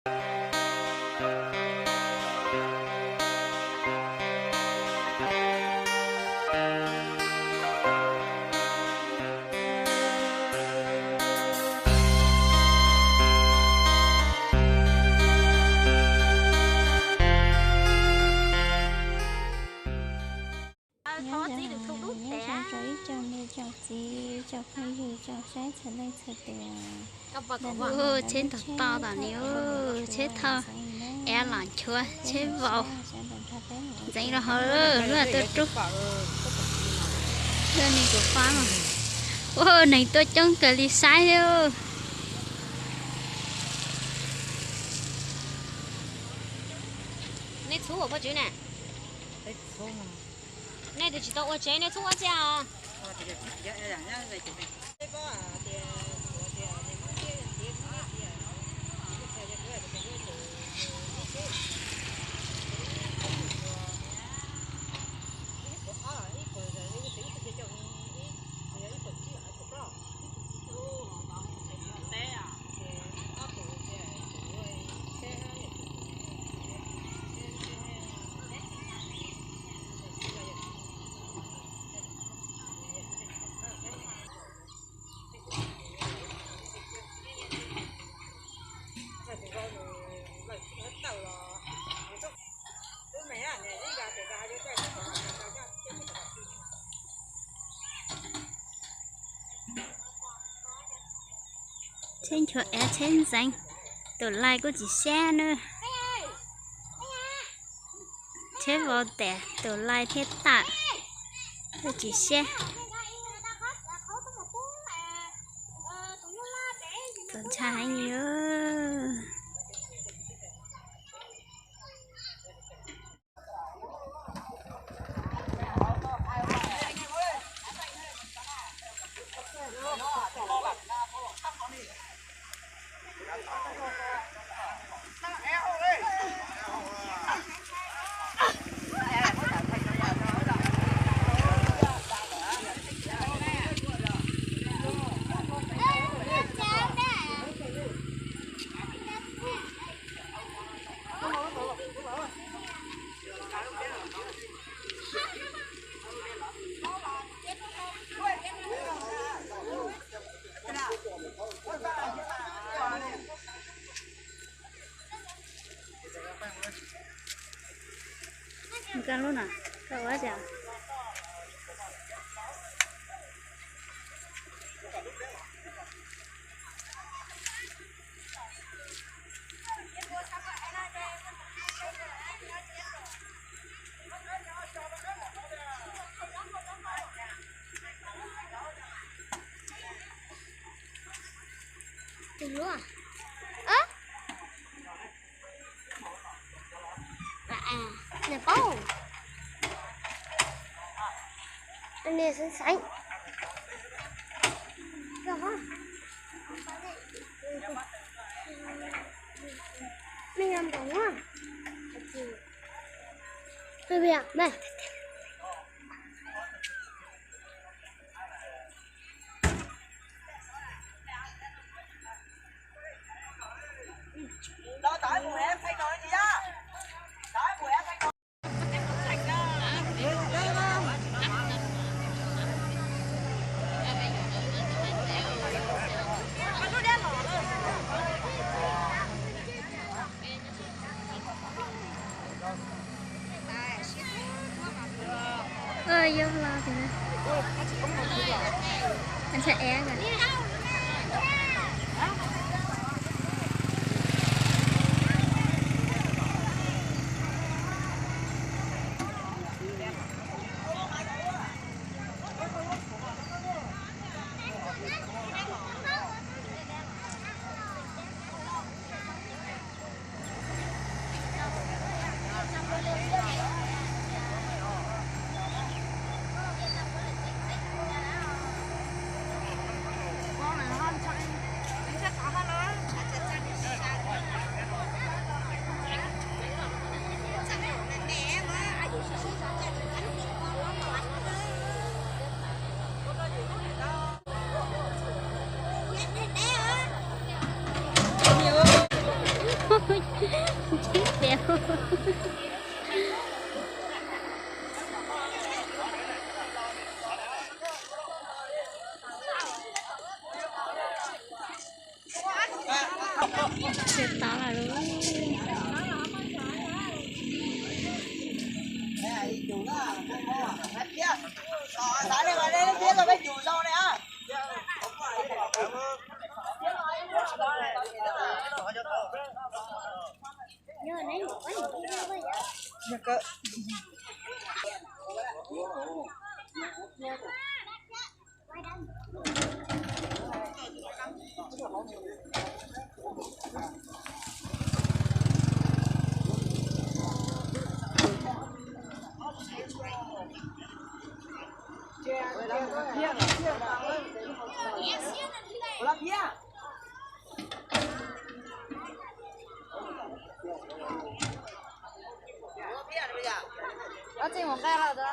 Nyob zoo, nyob zoo rau ib tsoom niam tsoom txiv, tsoom phooj ywg, tsoom saib txhua leej txhua tus. Tsheb ntog to tam li, tsheb thauj, ev los nchuav, tsheb vau ntxeev rau hauv lub tuaj rub. Lub neeg kuv pab mas, ua neeg tuaj coob kawg li saib. Nej txhub ua poj tswv na. Nej twb tsis tau ua tsev, nej txhub ua txiaj os. Tsheb nchuav ev tsheb ntxeev, tus lais kuj tsis siab na. Tsheb vau tes, tus lais thiaj tawm, kuj tsis siab. Txaus ntshai heev li. Koj lub no, koj ua tias. Tus hlub a? Nws paub. Nws xeev xeev. Nws yog npam. Nws Yog los tias ntshe ev. Ntsib tiag. Tsis tau lawm. Koj tsis mus nqa los da.